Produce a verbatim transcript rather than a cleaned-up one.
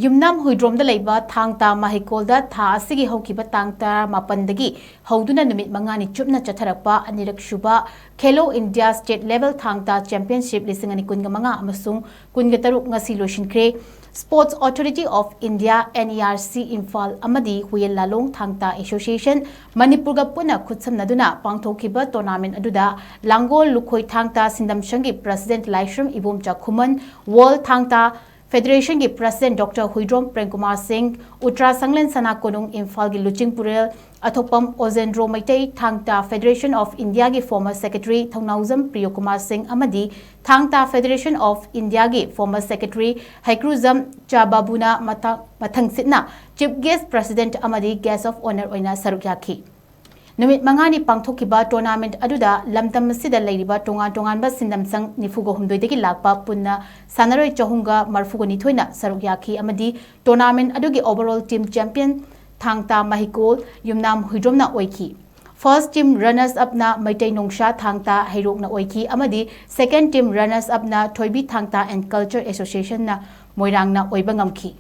ꯌꯨꯝꯅꯥꯝ ꯍꯨꯏꯗ꯭ꯔꯣꯝꯗ ꯂꯩꯕ ꯊꯥꯡ ꯇꯥ ꯃꯍꯩꯀꯣꯜꯗ ꯊꯥ ꯑꯁꯤꯒꯤ ꯍꯧꯈꯤꯕ ꯇꯥꯡ ꯇꯔꯥꯃꯥꯄꯟꯗꯒꯤ ꯍꯧꯗꯨꯅ ꯅꯨꯃꯤꯠ ꯃꯉꯥꯅꯤ ꯆꯨꯞꯅ ꯆꯠꯊꯔꯛꯄ ꯑꯅꯤꯔꯛ ꯁꯨꯕ Khelo India State Level ꯊꯥꯡ ꯇꯥ Championship ꯂꯤꯁꯤꯡ ꯑꯅꯤ ꯀꯨꯟꯒ ꯃꯉꯥ ꯑꯃꯁꯨꯡ ꯀꯨꯟꯒ ꯇꯔꯨꯛ ꯉꯁꯤ ꯂꯣꯏꯁꯤꯟꯈ꯭ꯔꯦ꯫ Sports Authority of India, N E R C, Imphal ꯑꯃꯗꯤ ꯍꯨꯌꯦꯟ ꯂꯥꯂꯣꯡ ꯊꯥꯡ ꯇꯥ Association ꯃꯅꯤꯄꯨꯔꯒ ꯄꯨꯟꯅ ꯈꯨꯠꯁꯝꯅꯗꯨꯅ ꯄꯥꯡꯊꯣꯛꯈꯤꯕ tournament ꯑꯗꯨꯗ ꯂꯥꯡꯒꯣꯜ ꯂꯨꯈꯣꯏ ꯊꯥꯡ ꯇꯥ ꯁꯤꯟꯗꯝ ꯁꯪꯒꯤ President ꯂꯥꯏꯁ꯭ꯔꯝ ꯏꯕꯣꯝꯆꯥ ꯈꯨꯃꯟ, World ꯊꯥꯡ ꯇꯥ Federation ꯒꯤ President Doctor ꯍꯨꯏꯗ꯭ꯔꯣꯝ ꯄ꯭ꯔꯦꯝꯀꯨꯃꯥꯔ ꯁꯤꯡ, ꯎꯇ꯭ꯔꯥ ꯁꯪꯂꯦꯟ ꯁꯅꯥ ꯀꯣꯅꯨꯡ ꯏꯝꯐꯥꯜꯒꯤ ꯂꯨꯆꯤꯡꯄꯨꯔꯦꯜ ꯑꯊꯣꯛꯄꯝ ꯑꯣꯖꯦꯟꯗ꯭ꯔꯣ ꯃꯩꯇꯩ, ꯊꯥꯡ ꯇꯥ Federation of India ꯒꯤ former secretary ꯊꯧꯅꯥꯎꯖꯝ ꯄ꯭ꯔꯤꯌꯣꯀꯨꯃꯥꯔ ꯁꯤꯡ ꯑꯃꯗꯤ ꯊꯥꯡ ꯇꯥ Federation of India ꯒꯤ former secretary ꯍꯩꯀ꯭ꯔꯨꯖꯝ ꯆꯥꯕꯥꯕꯨꯅ ꯃꯊꯪ, ꯃꯊꯪꯁꯤꯠꯅ Chief Guest, President ꯑꯃꯗꯤ Guest of Honour ꯑꯣꯏꯅ ꯁꯔꯨꯛ ꯌꯥꯈꯤ꯫ ꯅꯨꯃꯤꯠ ꯃꯉꯥꯅꯤ ꯄꯥꯡꯊꯣꯛꯈꯤꯕ tournament ꯑꯗꯨꯗ ꯂꯝꯗꯝ ꯑꯁꯤꯗ ꯂꯩꯔꯤꯕ ꯇꯣꯉꯥꯟ ꯇꯣꯉꯥꯟꯕ ꯁꯤꯟꯗꯝꯁꯪ ꯅꯤꯐꯨꯒ ꯍꯨꯝꯗꯣꯏꯗꯒꯤ ꯂꯥꯛꯄ ꯄꯨꯟꯅ ꯁꯥꯟꯅꯔꯣꯏ ꯆꯍꯨꯝꯒ ꯃꯔꯤꯐꯨꯒ ꯅꯤꯊꯣꯏꯅ ꯁꯔꯨꯛ ꯌꯥꯈꯤ ꯑꯃꯗꯤ tournament ꯑꯗꯨꯒꯤ overall team champion ꯊꯥꯡ ꯇꯥ ꯃꯍꯩꯀꯣꯜ ꯌꯨꯝꯅꯥꯝ ꯍꯨꯏꯗ꯭ꯔꯣꯝꯅ ꯑꯣꯏꯈꯤ꯫ First team runners up ꯅ ꯃꯩꯇꯩ ꯅꯣꯡꯁꯥ ꯊꯥꯡ ꯇꯥ ꯍꯩꯔꯣꯛꯅ ꯑꯣꯏꯈꯤ ꯑꯃꯗꯤ second team runners up ꯅ ꯊꯣꯏꯕꯤ ꯊꯥꯡ ꯇꯥ and Culture Association ꯅ ꯃꯣꯏꯔꯥꯡꯅ ꯑꯣꯏꯕ ꯉꯝꯈꯤ꯫